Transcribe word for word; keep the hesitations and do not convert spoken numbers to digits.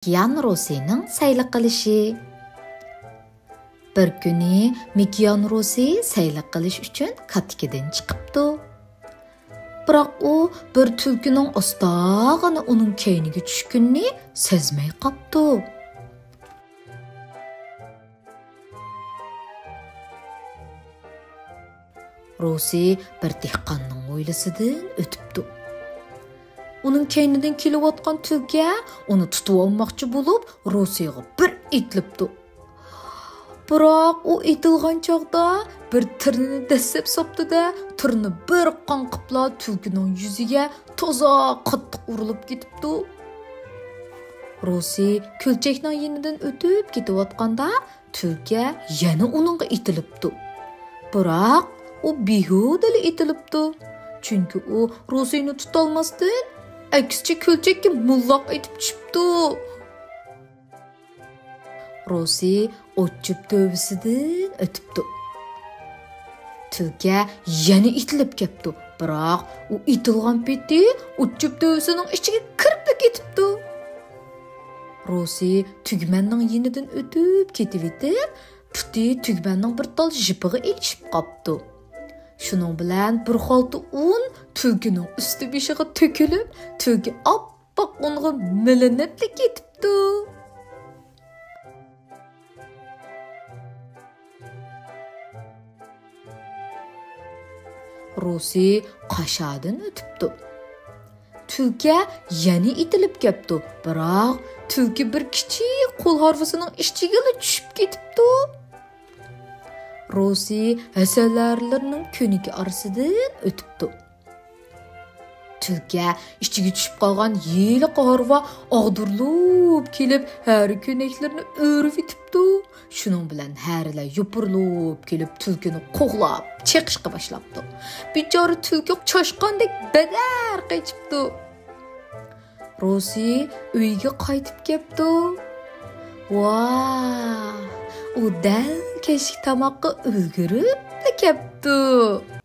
مىكيان روسىنىڭ سەيلە قىلىشى. بىر كۈنى مىكيان روسى سەيلە قىلىش ئۈچۈن كاتىكىدىن چىقىپتۇ. بىراق ئۇ بىر تۈلكىنىڭ ئاستاغىنا ئۇنىڭ كەينىگە چۈشكىنىنى سەزمەي قاپتۇ. روسى بىر دېھقاننىڭ ھويلىسىدىن ئۆتۈپتۇ. ئۇنىڭ كەينىدىن كېلىۋاتقان تۈلكە ئۇنى تۇتۇۋالماقچى بولۇپ، روسىغا بىر ئېتىلىپتۇ. بىراق ئۇ ئېتىلغان چاغدا بىر تىرنىنى دەسسەپ ساپتۇ-دە، تىرنا بىر قاڭقىپلا تۈلكىنىڭ يۈزىگە تازا قاتتىق ئۇرۇلۇپ كېتىپتۇ. روسى كۆلچەكنىڭ يېنىدىن ئۆتۈپ كېتىۋاتقاندا، تۈلكە يەنە ئۇنىڭغا ئېتىلىپتۇ. بىراق ئۇ بىھۇدىلا ئېتىلىپتۇ. چۈنكى ئۇ روسىنى تۇتالماستىن، ئەكسىچە كۆلچەككە مۇللاق ئېتىپ چۈشۈپتۇ. روسى ئوت-چۆپ تۆۋىسىدىن ئۆتۈپتۇ. تۈلكە يەنە ئېتىلىپ كەپتۇ، بىراق ئۇ ئېتىلغان پېتى ئوت-چۆپ تۆۋىسىنىڭ ئىچىگە كىرىپلا كېتىپتۇ. روسى تۈگمەننىڭ يېنىدىن ئۆتۈپ كېتىۋېتىپ، پۇتى تۈگمەننىڭ بىر تال ژىپىغا ئېلىشىپ قاپتۇ. شۇنىڭ بىلەن بىر خالتا ئۇن تۈلكىنىڭ ئۈستى بېشىغا تۆكۈلۈپ، تۈلكە ئاپئاق ئۇنغا مىلىنىپلا كېتىپتۇ. روسى قاشادىن ئۆتۈپتۇ. تۈلكە يەنە ئېتىلىپ كەپتۇ، بىراق تۈلكە بىر كىچىك قول ھارۋىسىنىڭ ئىچىگىلا چۈشۈپ كېتىپتۇ. روسى ھەسەلەرلىرىنىڭ كۆنىكى ئارىسىدىن ئۆتۈپتۇ. تۈلكە ئىچىگە چۈشۈپ قالغان ھېلىقى ھارۋا ئاغدۇرۇلۇپ كېلىپ، ھەرە كۆنەكلىرىنى ئۆرۈۋېتىپتۇ. شۇنىڭ بىلەن ھەرىلەر يوپۇرۇلۇپ كېلىپ، تۈلكىنى قوغلاپ چېقىشقا باشلاپتۇ. بىچارە تۈلكە چاشقاندەك بەدەر قېچىپتۇ. روسى ئۆيىگە قايتىپ كەپتۇ. ۋاھ، ئۇ دەل كەچلىك تاماققا ئۈلگۈرۈپلا كەپتۇ.